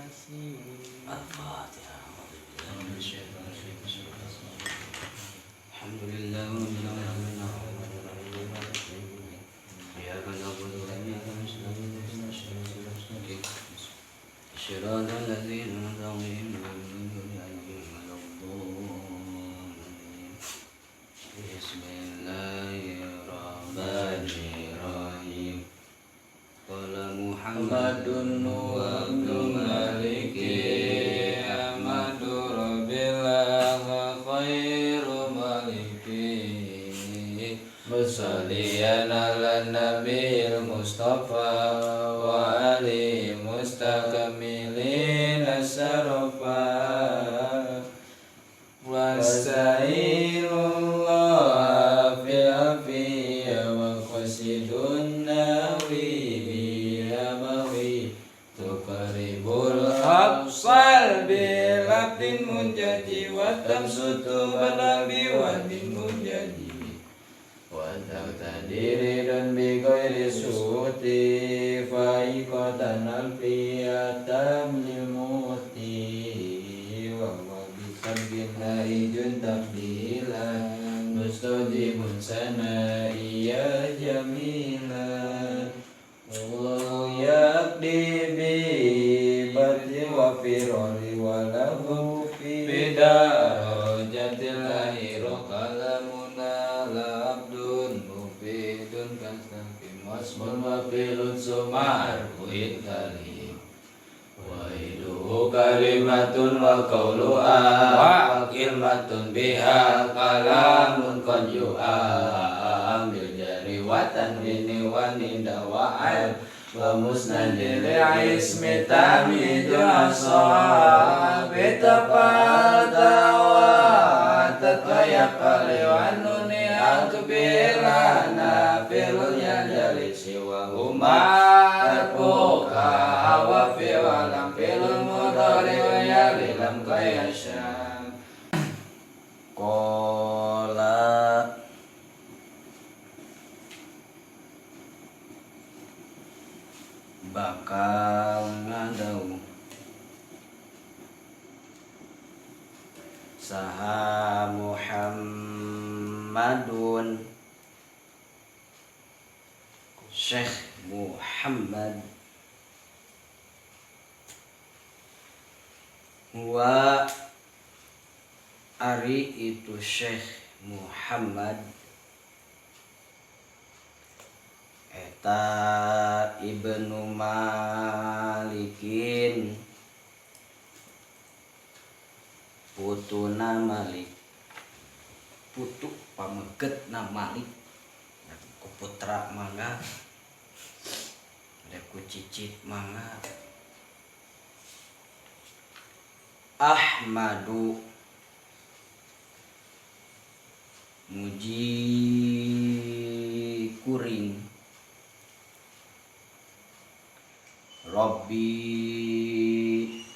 Yasin. Al-Fatihah. Alhamdulillah rabbil alamin arrahmanir rahim maliki yaumiddin. Iyyaka na'budu wa iyyaka nasta'in ihdinas siratal mustaqim. Siratal ladzina an'amta 'alaihim ghairil maghdubi 'alaihim waladdallin. Bismillahirrahmanirrahim. Qala Muhammadun wa abdu maliki Ahmadu Rabbillah khairu maliki. Musalliyan ala nabiyil mustafa wa ali mustakmilin asarafa. Wasta'inullah fil afiyya wa qasidun nawi biyabawi tuqribul absar bil abdin munjaji wa tamsutu banabi wa din munjaji wa taqtadiridun bi ghairi suti faiqatan alfiyatam lil muti wa wa bisabbin naijun tabdila mustajibun sanaiya jamila. Allahu yaqdi bi badri wa firari wa lahu fi darajatil lahi kalamuna la abdun mufidun kasafim wasmun wa filun sumar kalim wa iduhu kalimatun wa qawluha wa kilmatun biha kalamun qad yu'am bil jari wa tanwini wa nida wa al wa musnadil ismi tamyidu ashabi tafata wa tatayaqali wa nuni akbilana fil yajali siwa huma harfuka wa fi wa lam fil mudhari wa yali lam kayasham. Qala bakal ngadau saha Muhammadun Syekh Muhammad huwa ari itu Syekh Muhammad eta Ibnu Malikin putuna Malik, putu pamegetna Malik, ku putra mangga ku cicit mangga. Ahmadu muji kuring Robbi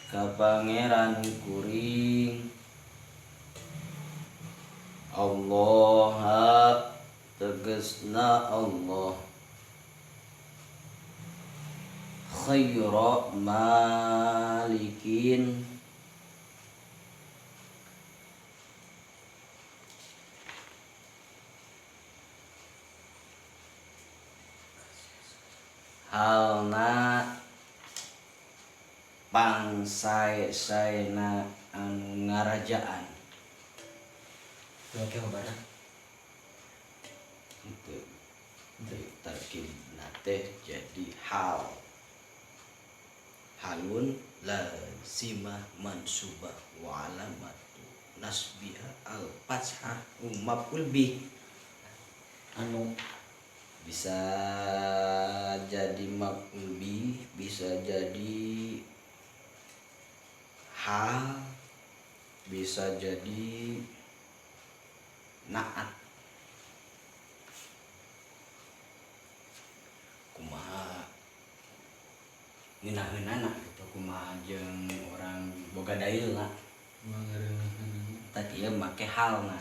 ka pangeran kuring Allah tegesna Allah khaira malikin halna pangsae-saena anu ngarajaan. Oke, barang. Itu tarkibna teh jadi hal halun lazimah mansubah wa alamatu nasbiha al fathah maf'ul bih. Anu bisa jadi maf'ul bih, bisa jadi hal, bisa jadi naat. Kumaha ngeunah-eunana gitu, kumaha jeung orang boga dailna. Tadi ieu make halna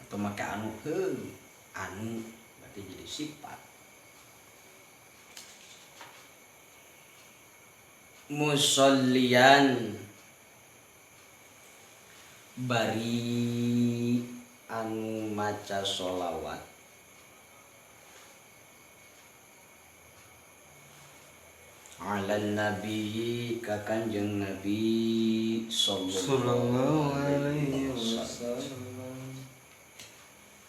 atau make anu heuh anu berarti jadi sifat. Musollian bari anu maca sholawat ala nabi ka Kanjeng Nabi sallallahu alaihi wasallam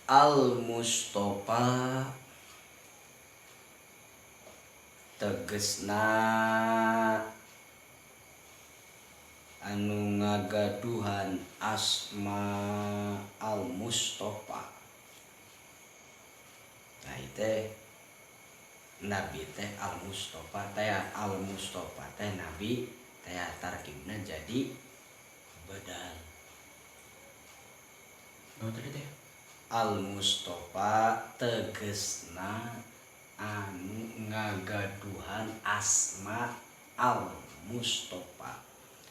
al Mustafa tegesna anu ngagaduhan asma al Mustafa. Nah itu Nabi teh al Mustafa teh, al Mustafa teh Nabi teh tarkibna jadi badal. Oh, tadi teh al Mustafa tegesna anu ngagaduhan asma al Mustafa.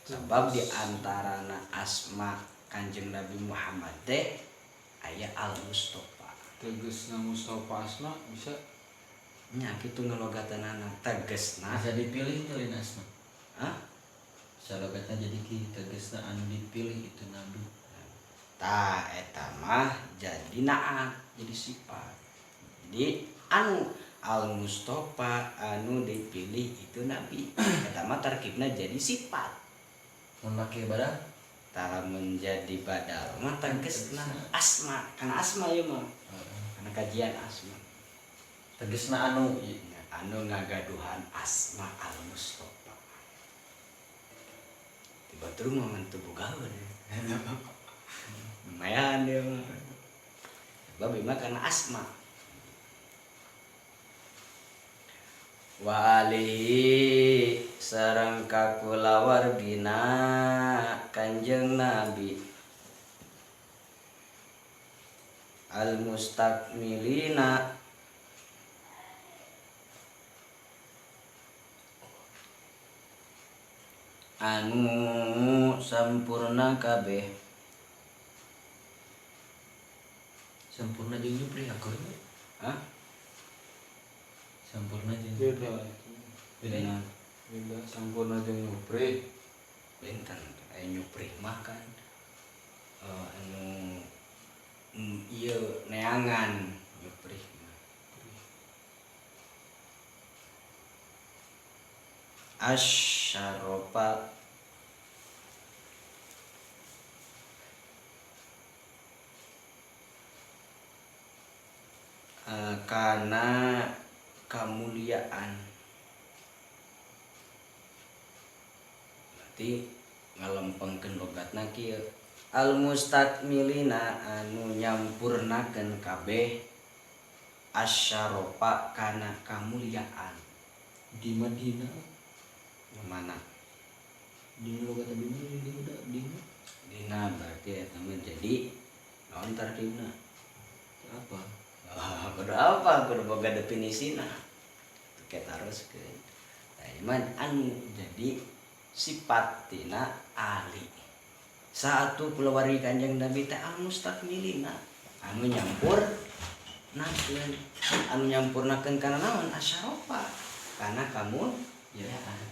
Sebab di antarana asma Kanjeng Nabi Muhammad teh aya al Mustafa. Tegesna Mustafa asma bisa nya kitu ngelogatanana tegesna bisa dipilih teh lain asma. Hah? Salogatna jadi ki tegesna anu dipilih itu nabi. Tah eta mah jadi naat, jadi sifat. Jadi anu al Mustafa anu dipilih itu nabi. Eta mah tarkibna jadi sifat. Mun make badal tara menjadi badal mah tegesna asma, kana asma ieu mah. Kana kajian asma. Tegesna anu anu ngagaduhan asma al Mustafa. Tiba terus mah teu bogaeun. Lumayan dia mah. Sebab ieu mah kana asma. Wa alihi sareng kakulawargina Kanjeng Nabi al mustakmilina anu sampurna kabeh. Sampurna jeung nyupri akur. Hah? Sampurna jeung beda. Beda. Beda sampurna jeung nyupri. Benten aya nyupri mah kan anu ieu neangan nyupri mah. Asyarofa kana kamuliaan. Berarti ngalempengkeun logatna kieu al mustakmilina anu nyampurnakeun kabeh asyarofa kana kamuliaan. Di Madinah mana? Di logat abi mah di udah di dina berarti eta mah jadi naon tarkibna? Apa? Kudu apa? Kudu boga definisina. Kita taroskeun. Tah ieu anu jadi sifat tina ahli. Satu kulawargi Kanjeng Nabi teh al mustakmilina anu nyampurnakeun, anu nyampurnakeun kana naon? Asyarofa kana kamuliaan.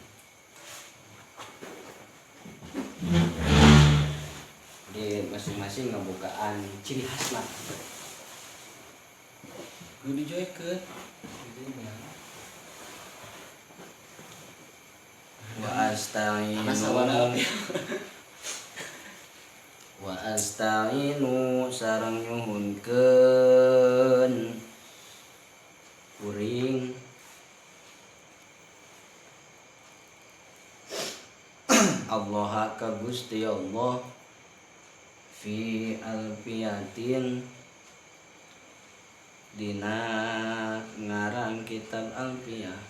Di masing-masing ngabogaan ciri khasna. Kudu dijoekeun. Wa astainu wa astainu sareng nyuhunkeun kuring Allah ka Gusti Allah fi alfiyatin dina ngarang kitab Alfiyah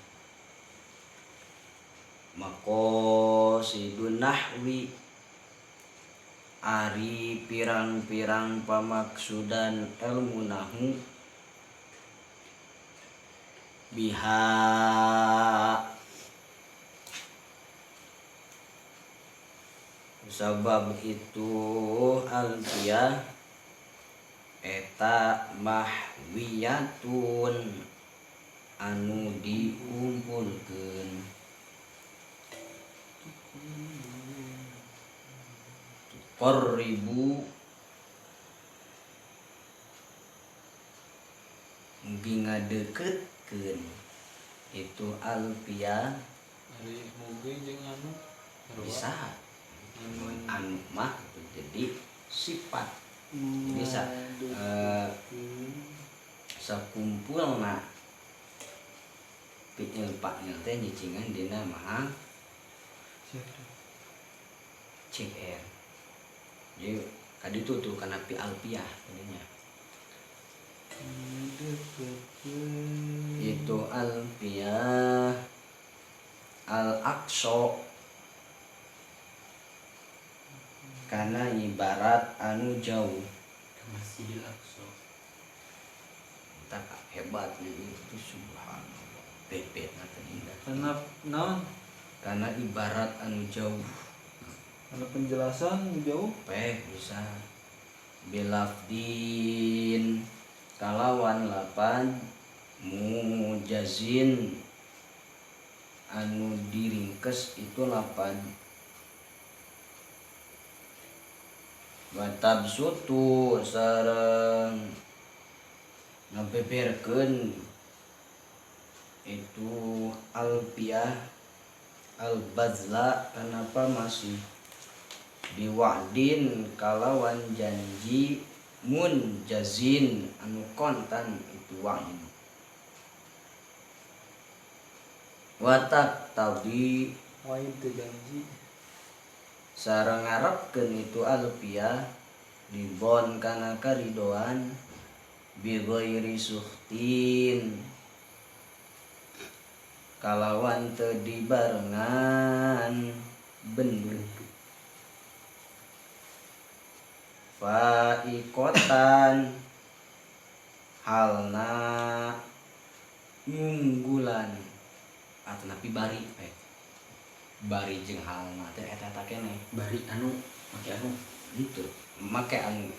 maqasidun nahwi ari pirang-pirang pamaksudan ilmu nahwu biha sabab itu alfiyah eta mahwiyatun anu dikumpulkeun. Yuqarribu mugi ngadeukeutkeun itu alfiah ari mugi jeung anu bisa anu mah jadi sifat. Jadi sakumpulna fi'il fa'il teh nyicingan dina maha CR. Jadi kaditu tuh kana fi alfiah tadinya. Itu alfiah al-aqsa karena ibarat anu jauh ke Masjidil Aqsa. Tak hebat itu subhanallah. Bebet teh indah. Karena naon? Karena ibarat anu jauh. Ada penjelasan jauh? Peh bisa bilafdin kalawan lapan mujazin anu diringkes itu lapan watabsutu sareng ngabeberkeun itu alfiah albazla kenapa masih biwa'din kalawan janji munjazin anu kontan itu wa'id watak tadi wa'id teh janji sareng ngarepkeun itu alfiah dibon kana karidoan bi ghairi suhtin kalawan teu dibarengan bendu faikotan halna ngunggulan atau napi bari bari jeung halna teh eta eta keneh bari anu make anu henteu make anu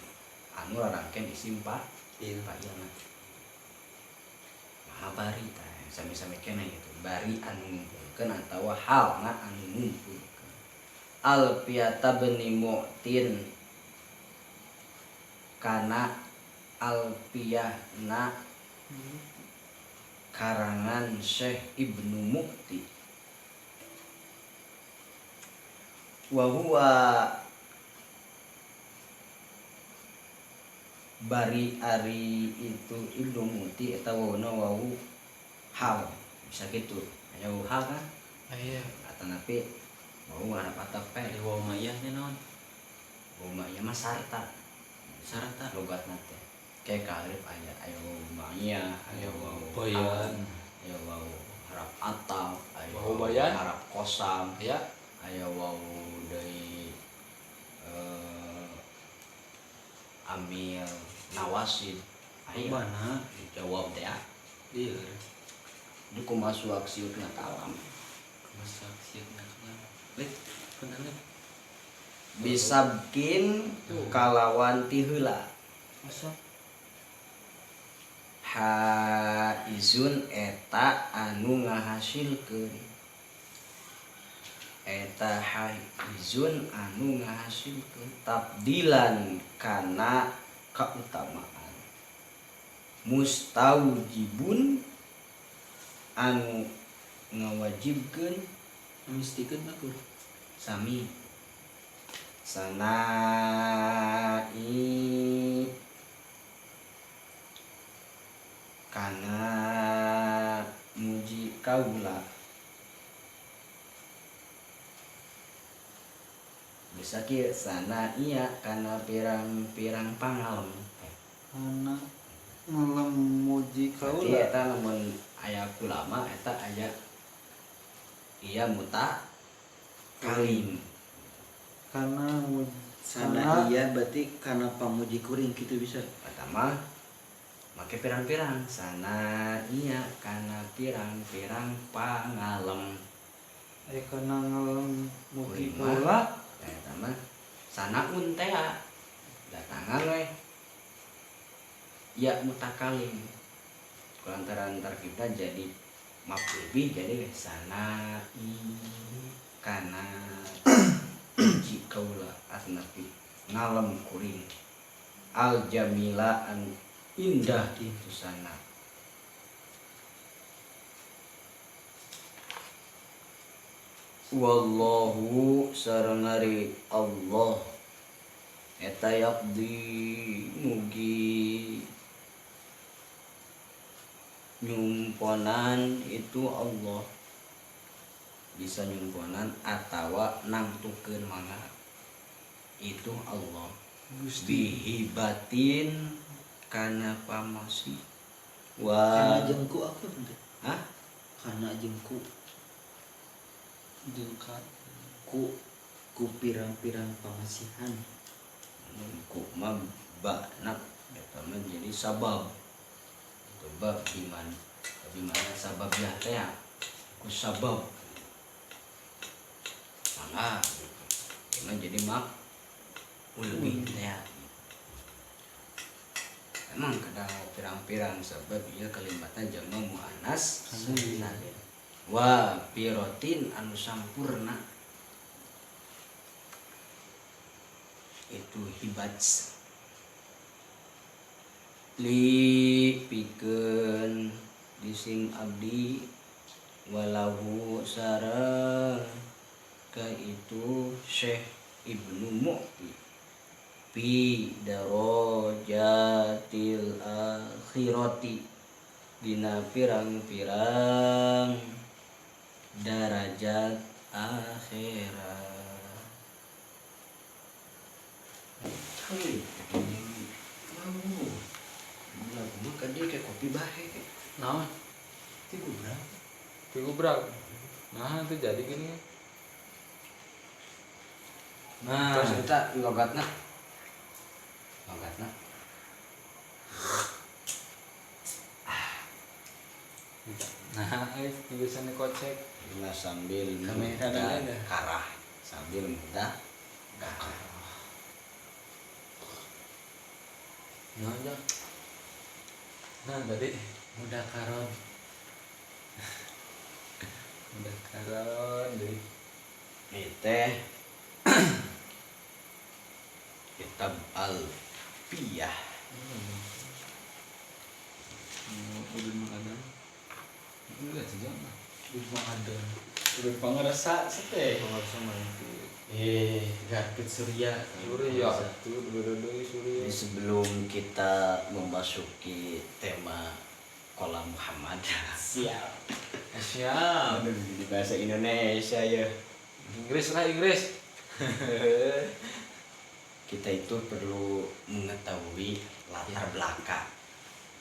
anu rarangken isim pa ieu fa'ilna maha bari tah sami-sami keneh gitu bari anu ngumpulkeun atawa halna anu ngumpulkeun alfiyata bani mu'tin kana alfiyahna karangan Syekh Ibnu Mukti wa huwa bari ari itu Ibnu Mukti eta wauna wau hal bisa gitu aya wau hal kan aya atanapi wau harap atap ari wau mayah nya naon wau mayah mah sarta sarta logatna teh kayak kalip aya aya wau mayah aya wau bayan aya wau harap atap aya wau bayan harap kosam ya aya wau deui amil nawasid aya mana jawab teh ieu di kumaha suak siutna kalam kumaha suak siutna kalam lek punten lek bisabkin kalawan ti heula masa haizun eta anu ngahasilkeun eta haizun anu ngahasilkeun tabdilan kana kautamaan mustaujibun anu ngawajibkeun mistikeun bakur sami sanai kana muji kaula bisa kieu sana iya kana pirang-pirang pangalem kana ngalem muji kaula berarti eta lamun aya kulama eta aya iya muta kalim kana sana iya berarti kana pamuji kuring gitu bisa pertama make pirang-pirang sana iya kana pirang-pirang pangalem aya kana ngalem muji Kuring mah. kaula eta mah sanaun teh datangan we ya mutakalim kulantaran kita jadi maf'ul bih jadi sana i kana muji kaula asnafi Ngalem kuring al jamila anu indah itu sana. Wallahu sareng ari Allah eta yaqdi mugi nyumponan itu Allah, bisa nyumponan atawa nangtukeun mangga itu Allah. Gusti Bihibatin kana pamasi wa Kana jengku aku teh. Hah? Kana jengku jengkat ku ku pirang-pirang pamasihan. Ku mah ba'na eta mah jadi sabab. Coba gimana? Gimana sababnya teh? Ku sabab. Mangga gitu. Emang jadi mak lebih teh. Emang kadang pirang-pirang sabab ieu kalimatna jama muannas salim. Wa pirotin anu sampurna itu hibat li pikeun dising abdi walahu sareng ka itu Syekh Ibnu Mu'ti fi darajatil akhirati dina pirang-pirang darajat akhirat. Lagu mah kan dia kayak kopi bahe. Naon? Ti gubrak. Ti gubrak. Nah, itu jadi gini. Nah, terus kita logatna. Logatna. Nah, biasanya kocek. Nah, sambil kamera mudah karah, sambil mudah karah. Nah, ya. Nah, tadi mudah karon. Mudah karon deui. Ieu teh kitab Al-Fiyah. Udah mengadang. Enggak sih, jangan. Udah mengadang. Udah pangarasa sete. Pangarasa mah itu. Garpit Surya. Surya tuh beda deui Surya. Jadi sebelum kita memasuki tema Kolam Muhammad. Siap. Siap. Aduh, di bahasa Indonesia ya. Inggris lah Inggris. Kita itu perlu mengetahui latar belakang.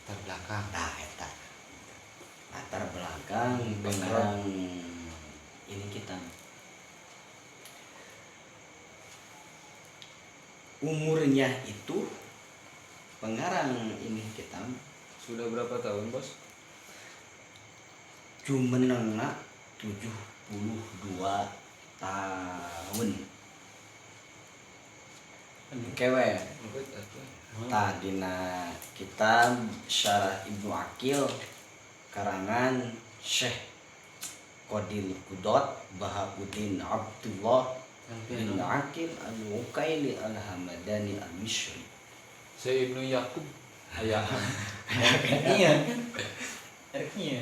Latar belakang. Nah, eta. Latar belakang pengarang ini kita. Umurnya itu pengarang ini kita sudah berapa tahun, Bos? Jumenengna 72 tahun. Kewe. Tadina kitab Syarah Ibnu Aqil karangan Syekh Qadil Qudot Bahauddin Abdullah bin Aqil Al-Uqaili Al-Hamadani Al-Misri. Syekh Ibnu Yakub aya. Iya kan? Erek nya.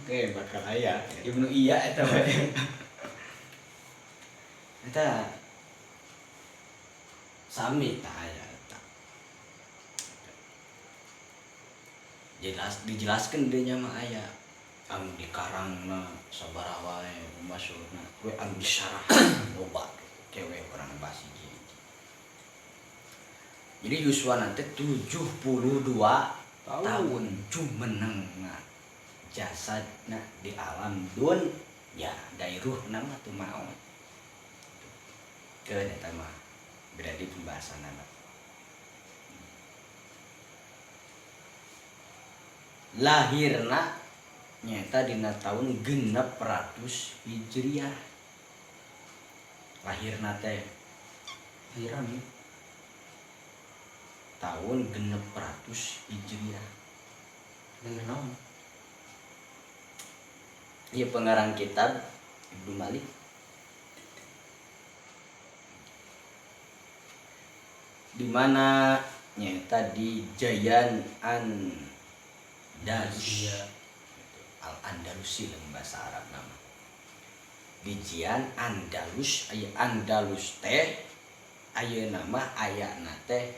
Oke, bakal aya. Ibnu Iya eta mah. Eta sami tah aya eta. Jelas dijelaskeun deui nya mah aya. Anu dikarangna sabaraha wae maksudna we anu disyarah loba kewe urang bahas hiji. Jadi Yuswa nanti 72 tahun jumenengna jasadna di alam dun ya dairuh nama tuh maot. Keun eta mah berarti pembahasanana. Lahirna nyata dina tahun 600 Hijriah. Lahirna teh lahiran ya. Tahun 600 Hijriah. Lahir naon? Ieu pengarang kitab Ibnu Malik. Di mana nyata di Jayan Andalus. Al Andalusi lamun bahasa Arab nama. Di Jian Andalus, aya Andalus teh ayeuna mah ayana teh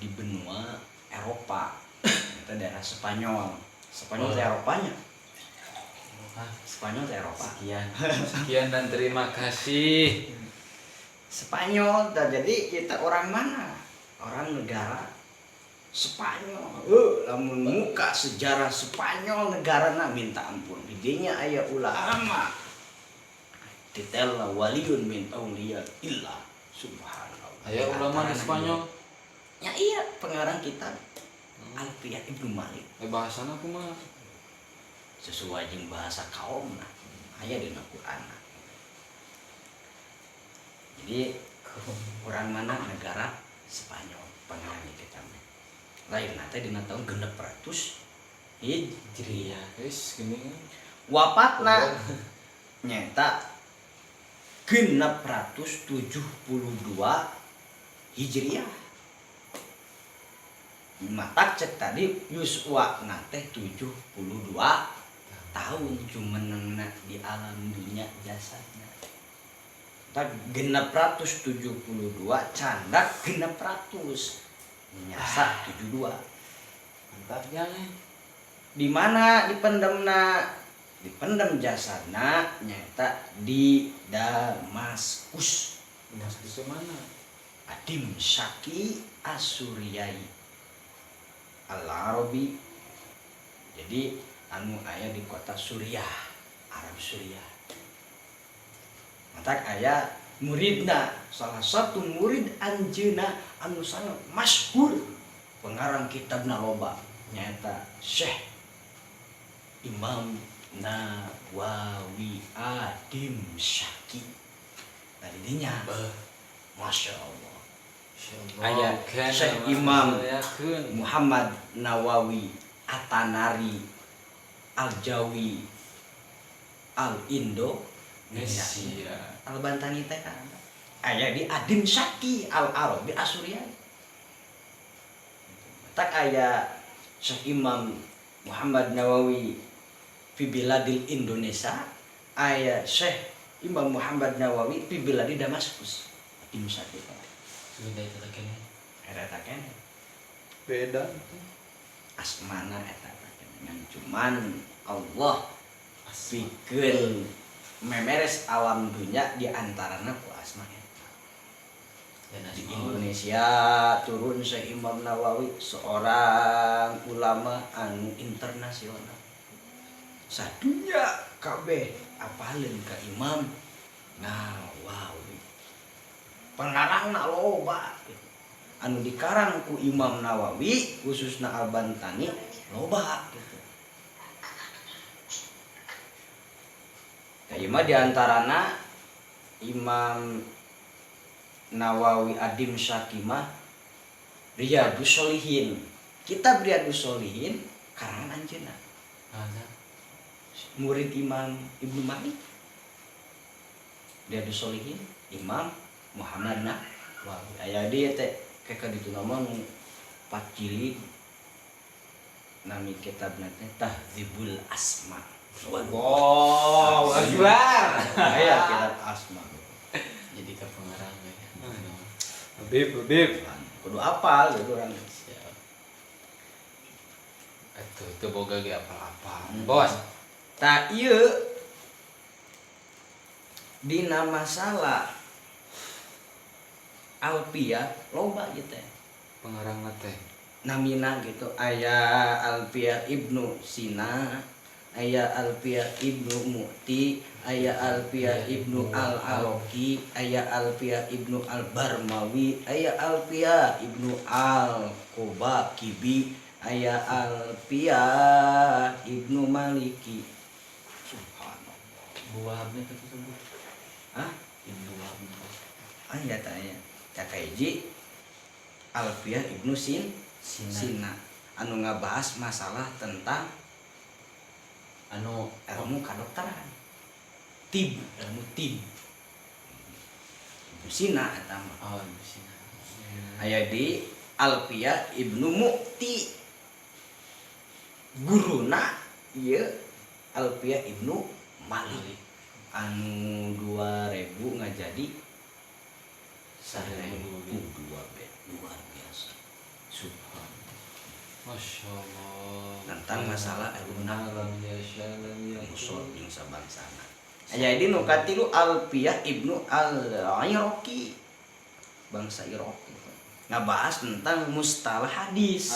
di benua Eropa. Eta daerah Spanyol. Spanyol teh Eropanya. Spanyol teh Eropa. Sekian. Sekian dan terima kasih. Spanyol dah, jadi kita orang mana? Orang negara Spanyol. Lamun muka sejarah Spanyol negarana minta ampun. Di dinya aya ulama. Titela waliyun min auliya illah subhanallah. Aya ulama di Spanyol. Ya iya, pengarang kitab Alfiyah Ibnu Malik. Eh, bahasana kumaha? Sesuai jeung bahasa kaum nah. Aya dina Quran. Jadi orang mana, negara Spanyol pengarang kitab. Lain teh dina tahun 600 Hijriah. Guys, gini kan. Wafatna nyata 672 Hijriah. Matak cek tadi yuswa teh 72 tahun jumenengna di alam dunia jasadna. Tak 672 candak 600 nyasa 72. Mantap jangan. Di mana dipendemna? Dipendem jasadna nyata di Damaskus. Damaskus mana? Adim Syaki Asuriyai Al-Arabi. Jadi anu aya di kota Suriah, Arab Suriah. Matak aya muridna, salah satu murid anjeuna anu sangat masyhur, pengarang kitabna loba, nyaeta Syekh Imam Nawawi Adim Syaki. Tadi dinya, Masya Allah. Aya Syekh Imam Muhammad Nawawi Atanari Al-Jawi Al-Indo Indonesia. Al-Bantani teh kan aya di Adim Syaki Al-Arabi Asuriyai. Tak aya Syekh Imam Muhammad Nawawi fi biladil Indonesia, aya Syekh Imam Muhammad Nawawi fi biladi Damaskus. Adim Syaki teh. Sudah itu lagi nih. Eta keneh. Beda. Asmana eta ngan cuman Allah pikeun memeres alam dunia di antarana ku asma eta. Dan Di asma. Indonesia turun Syekh Imam Nawawi, seorang ulama anu internasional, sadunya kabeh apaleun ka Imam Nawawi. Pengarangna loba gitu. Anu dikarang ku Imam Nawawi khususna Al-Bantani loba gitu. Nah, ieu mah diantarana Imam Nawawi Adim Syakimah Riyadus Sholihin. Kitab Riyadus Sholihin karangan anjeunna. Ada. Murid Imam Ibnu Malik. Riyadus Sholihin Imam Muhammad Nawawi. Aya dieu teh keka ditu nama nu 4 jilid, nami kitabna teh Tahdzibul Asma. Wow, Akbar. Aya kitab Asma. Jadi ke pengarang ya. Habib, Habib. Kudu apal gitu orang. Siap. Atuh itu boga ge apal-apal. Bos. Tak ieu dina masalah Alfiah loba ieu teh. Pengarangna teh. Namina gitu aya Alfiah Ibnu Sina, aya Alfiah Ibnu Mu'ti, aya Alfiah Ibnu Al-Aroki, aya Alfiah Ibnu Al-Barmawi, aya Alfiah Ibnu Al-Qubakibi, aya Alfiah Ibnu Maliki. Subhanallah. Buahnya itu sebut. Hah? Ibnu Wahab. Aya tah aya. Cakaiji Alfiah Ibnu Sina. Sina anu ngabahas masalah tentang Anu ilmu kedokteran. Tib, ilmu tib. Ibnu Sina eta mah. Oh, Ibnu Sina. Aya di Alfiyah Ibnu Mukti, guruna ieu Alfiyah Ibnu Malik anu 2000 ngajadi 1002 bait. Luar biasa, subhan. Masya Allah. Tentang masalah ilmu nahwu. Lam yasha lam yakun. Musod jeung sabangsana. Aya di nu katilu, Alfiyah Ibnu Al-Iraqi, bangsa Iraq, ngabahas tentang mustalah hadis.